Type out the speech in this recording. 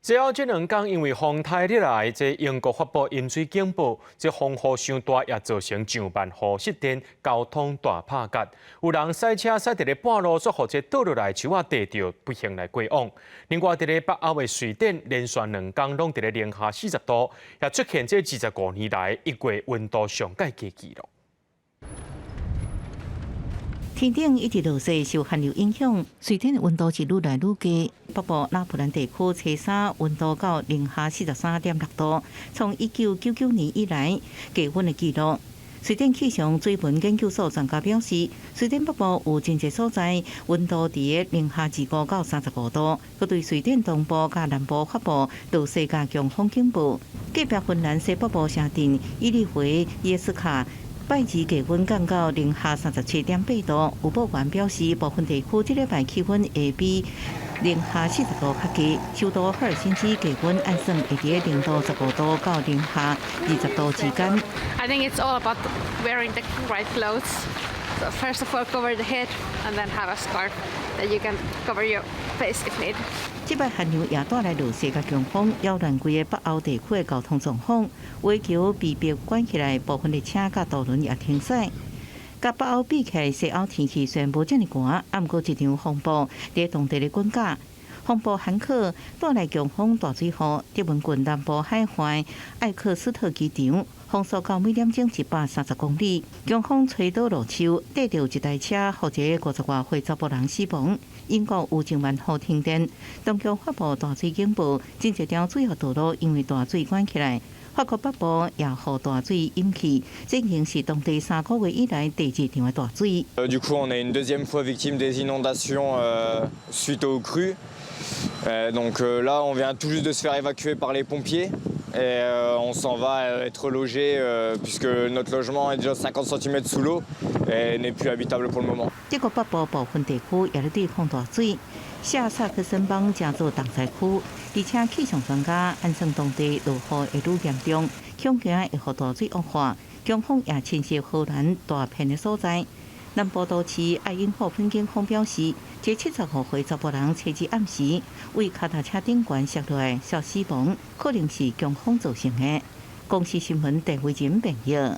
這後這兩工因為風颱入來，這英國發布淹水警報，這風雨傷大，也造成上萬戶失電，交通大拍結。有人駛車駛佇咧半路，煞予這倒落來樹仔硩著，不幸來過往。另外，佇咧北歐的瑞典，連續兩工攏佇咧零下40度，也出現這25年來1月溫度上蓋低紀錄。天頂一直落雪，受寒流影響，瑞典溫度是愈來愈低。北部拉普蘭地區初三溫度到零下43.6度，創1999年以來低溫的紀錄。瑞典氣象水文研究所專家表示，瑞典北部有真濟所在溫度佇零下25到35度，閣對瑞典東部佮南部發布落雪佮強風警報。隔壁芬蘭西北部城鎮伊利維耶斯卡，拜二低溫降到零下37.8度，預報員表示，部分地區這禮拜氣溫會比零下40度較低。首都赫爾辛基低溫按算會佇零度15度到零下20度之間。 I think it's all about wearing the right clothes. So first of all, cover the head, and then have a scarf that you can cover your face if needed. 這擺寒流也帶來落雪佮強風，擾亂規个北歐地區的交通狀況。危橋被迫關起來，部分的車佮渡輪也停駛。佮北歐比起來，西歐天氣雖然無遮爾寒，啊，毋過這場風暴佇當地咧滾絞。風暴漢克帶來強風大水雨，德文郡南部海岸艾克斯特機場風速到每點鐘130公里，強風吹倒路樹，硩著一台車，予一個50外歲查埔人死亡。英國有上萬戶停電，當局發布大水警報，真濟條主要道路因為大水關起來。法國北部也予大水淹去，這已經是當地3個月以來第二場的大水。 Du coup, on est une deuxième fois victime des inondations suite aux crues. Donc là, on vient tout juste de se faire évacuer par les pompiers et on s'en va être logé puisque notre logement est déjà 50 cm sous l'eau et n'est plus habitable pour le moment. 德國北部部分地區也咧對抗大水，下薩克森邦成做重災區，而且氣象專家按算當地落雨會愈嚴重，恐驚會予大水惡化，強風也侵襲荷蘭大片的所在。南部都市愛因霍芬警方表示，這75歲查埔人初二暗時為跤踏車頂懸摔落來，痟死亡，可能是強風造成的。公視新聞鄧慧仁編譯。